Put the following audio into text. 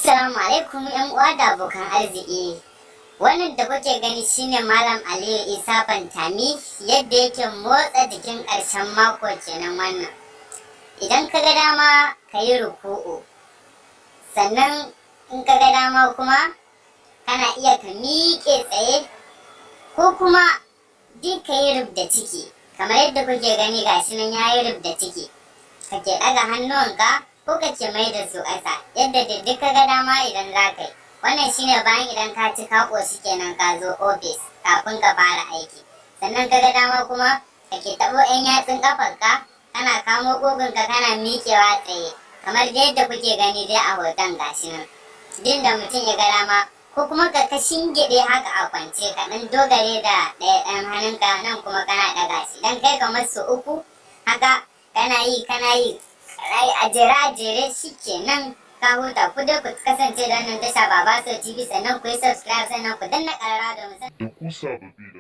Assalamu alaikum, 'yan uwa da abokan arziki. Wannan da kuke gani shine Malam Aliyu Isa Pantami, yadda yake motsa jikin ƙarshen mako kenan wannan. Idan ka ga dama ka yi ruku'u, sannan in ka ga dama kuma kana iya ka miƙe tsaye ko kuma duk ka yi rubda ciki. Kamar yadda kuke gani, gashi nan ya yi rubda ciki. Kake ɗaga hannuwanka ko kake mai da su ƙasa, yadda da duk ka ga dama idan za ka yi. Wannan shine bayan idan ka ci ka ƙoshi kenan, ka zo ofis kafin ka fara aiki. Sannan ka ga dama kuma kake taɓo 'yan yatsun ƙafarka, kana kamo ƙugunka, kana miƙewa tsaye kamar yadda kuke gani dai a hoton, gashi nan. Din da mutum ya ga dama, ko kuma ka shingiɗe haka a kwance, ka ɗan dogare da ɗaya ɗan hannunka nan kuma kana ɗaga shi. Dan kai kamar su uku haka kana yi, kana yi, kana yi a jere a jere, shikenan ka huta. Ku dai ku kasance da wannan tasha Baba So TV, sannan ku yi subscribe, sannan ku danna ƙararrawa domin Da ku sababbi da